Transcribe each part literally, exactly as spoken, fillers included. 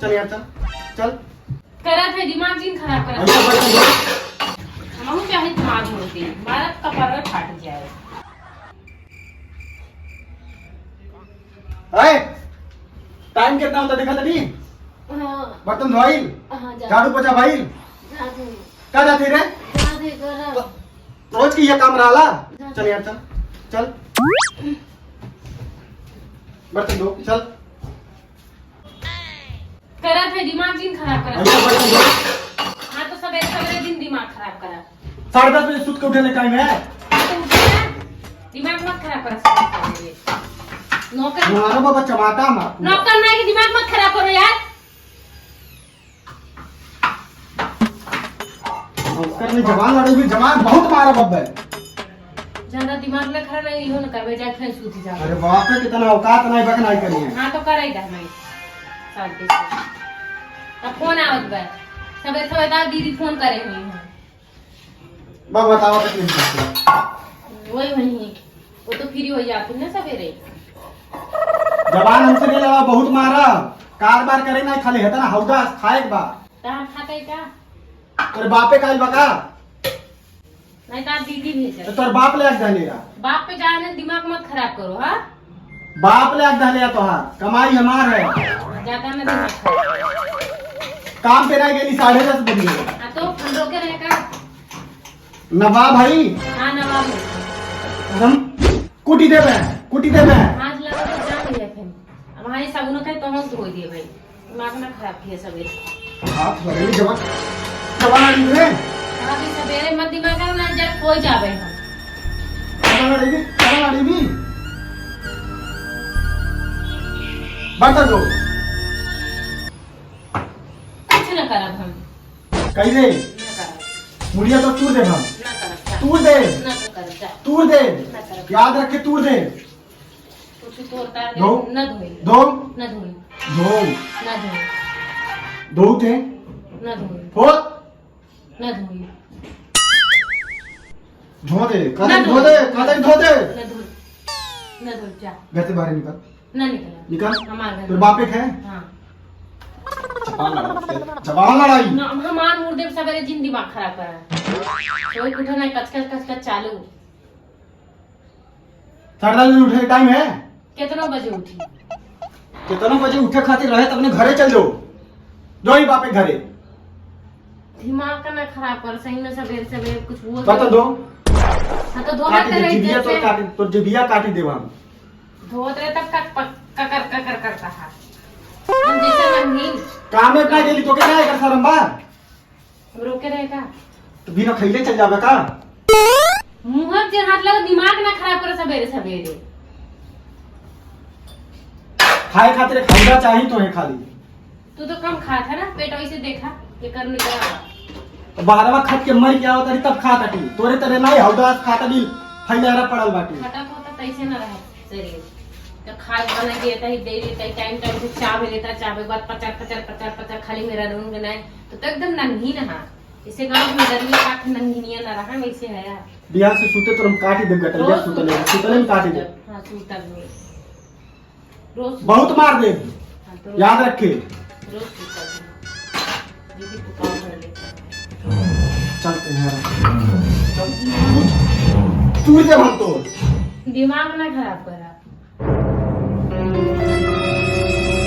चल यार, चल, चल। करत है, दिमाग जिन खराब करत है। हमहू चाहे दिमाग मुड़ के, मारत कपार फाट जाए। ए, टाइम कितना होता देखा तनी? हाँ। बर्तन धोइल? हाँ, जा। झाड़ू पोछा भइल? जा दे। का जाते रे? जा दे, करा। तो रोज की ये काम रहला? जा। चल यार, चल, चल। बर्तन धो, चल। करत है, दिमाग जिन खराब करत। भैया, बर्तन धो। हाँ, तो सबेरे सबेरे जिन दिमाग खराब करा। साढ़े दस बजे सुत के उठे ले टाइम है। हाँ, तो उठे ना, दिमाग मत खराब करा सबेरे सबेरे। नौकर तुम्हारा बाबा चमाटा मार। नौकर नहीं कि दिमाग मत खराब करो यार। नौकर में जवान लड़े भी, जवान बहुत मारा बब्बे। ज्यादा दिमाग ना खराब नहीं, इहो ना करबे, जाके कहीं सूती जा। अरे बाप रे, कितना औकात नहीं, बक नहीं करिए। हाँ, तो करे दा नहीं, शांति से। अब फोन आवत बा, सबेरे सबेरे दा दीदी फोन करे हुई हैं। बा बतावा तो क्यों करते? वही, वही, वो तो फ्री हो जाती ना सबेरे। जवान हमसे नहीं लड़ा, बहुत मारा, कार बार करे ना, खाली हेतना हौदा खाए के बा। तहार खाता है का? तोरे बापे काल बका? नहीं तो आप दीदी भेजे। तो तोर बाप ले आके धले रहा। बाप पे जाने दिमाग मत खराब करो, हाँ? बाप ले आके धले रहा तोहार, कमाई हमार है। ज्यादा ना दिमाग खराब। काम पे ना गेली साढ़े दस बजे। हाँ तो हम रोके रहे का? नवाब भाई। हाँ नवाब भाई। हम कुटी देबे, कुटी देबे। हाथ लगा तो जान लिया फिर। अब हाँ, ये साबुन का तो हम धो दिए भाई। दिमाग ना खराब किया सबेरे। हाथ लगा ले जवान, जवान आदमी है। अभी सबेरे मत दिमाग ना जा, कोई जावे हम। जवान आदमी, जवान आदमी। बर्तन दो। कुछ ना करब हम। कही दे। ना करब। मुड़िया तो तूर दे हम। ना करब, जा। तूर दे। ना तो करब, जा। तूर दे। ना करब। याद रख के तूर दे। कुछ तोड़ता है, दो। ना धोई। दो। ना धोई। दो। ना धोई। दो थे। ना धोई। फोर। ना धोई। धो दे, कादर ना धो धोई। दे, कादर धो दे। ना धोई। ना धोई, जा। घर से बाहर निकल। ना निकला। निकल। हमार घर। तेरे बाप एक है? हाँ। जबान लड़ाई, जबान लड़ाई। ना, हमार मुर्दे पे सबेरे जिन दिमाग खराब करा। कोई उठा ना, कचकच, कचकच चालू। सरदार जी उठे टाइम है? कितना बजे उठी? कितना बजे उठे खातिर रहे, तब अपने घरे चल जाओ। जो ही बापे घरे। दिमाग का ना खराब कर, सही में सबेरे सबेरे कुछ वो बता दो। हाँ, तो धोना काटी तो दे, नहीं जिभिया तो जैसे काटी, तो जिभिया काटी देवा हम। धोत रहे तब कक-, पक-, ककर, ककर करता है। हम जैसे नहीं। काम में इतना गेली तो क्या है कर शर्म बा? हम रोके रहे का? तो बिना खैले चल जावे का? मुँह के हाथ लगा, दिमाग ना खराब करे सबेरे सबेरे। खाए खातिर एक हौदा चाही तो है खाली। तू तो कम खात है ना, पेट वैसे देखा, ये कर निकला। तो बाहरवा खट के मर के आवत रही तब खात हटी। तोरे तरे नाई हौदा खात हटी, फैलेरा पड़ल बाटी। खटा तो होता तैसे ना रहा। शरीर। तो खाए बना के देता ही, दे देता ही, टाइम टाइम से चाबे लेता, चाबे के बाद पचर, पचर, पचर, पचर, खाली मेरा रूम के नाई, तो, तो एकदम नंगी ना हा। इसे गाँव में गर्मी काट नंगिनिया ना रहा, वैसे है यार। बिहार से सूते तो हम काट ही देब, गटरिया रोज सूतले, सूतले। सूतले में काट ही देब। हाँ, सूतल में। रोज बहुत मार देब। हाँ, तो रोज याद रखे। रोज सूतल में। दीदी को काम कर लेता है। चलते हैं। चल, तू, तू जब हम तो दिमाग ना खराब करा।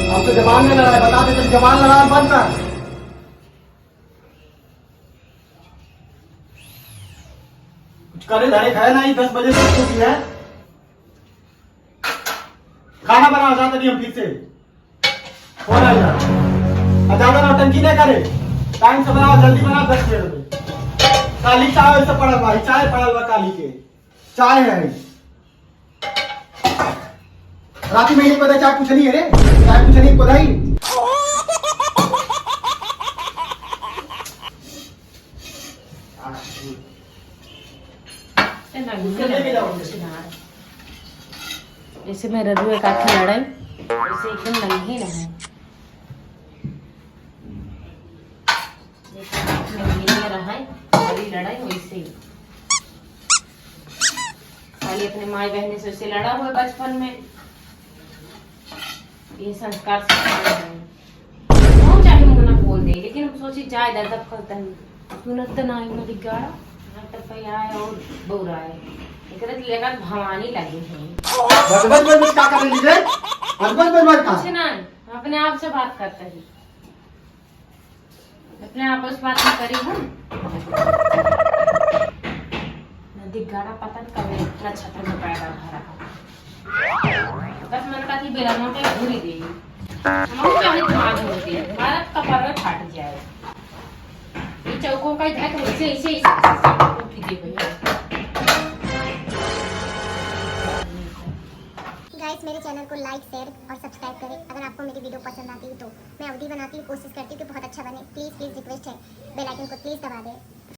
अब तो जबान में लड़ाई, बता दे, तो जबान लड़ाई बंद कर। कुछ करे धरे खाए नहीं, दस बजे से छुट्टी है। खाना बनाओ, जाते नहीं हम फिर से। हो रहा है। आ ज्यादा नौटंकी नहीं करे, टाइम से बनाओ, जल्दी बनाओ, दस मिनट में। काली चाय वैसे पड़ल बा, चाय पड़ल बा काली के, चाय है। राती में ही पता चाय पूछनी है रे, चाय पूछनी पता ही। ए ना, उसके लेके जाओ। जैसे मेरे रुए का आँख लड़ाई, वैसे एकदम नंगी रहे। जैसे आँख नंगी रहे, बड़ी लड़ाई वैसे ही। खाली अपने माई बहने से उससे लड़ा हुआ बचपन में। ये संस्कार सिखाए हैं। सोची जाए दादा, कल तन सुनत त नाही मरी गाड़ा, ना त पै आए और बौरा आए। एकरे त लेकर भवानी लागे है। बस, बस, बस, बस, का कर रही रे? बस, बस, बस, बस, का? कुछ ना, हम अपने आप से बात करते ही। अपने आपस बात में करी हम। नदी गाड़ा पता न कब नक्षत्र में पैदा भरा। बस मन का थी बेला नोटे घूरी दे। हम चाहे दिमाग में दे, भारत का पर्वत फाट जाए। ये चौकों का इधर ऐसे, ऐसे, ऐसे, ऐसे, ऐसे उठी दे भैया। गाइस, मेरे चैनल को लाइक, शेयर और सब्सक्राइब करें। अगर आपको मेरी वीडियो पसंद आती है तो मैं अवधी बनाती हूँ, कोशिश करती हूँ कि बहुत अच्छा बने। प्लीज़, प्लीज़ रिक्वेस्ट है, बेल आइकन को प्लीज़ दबा दें।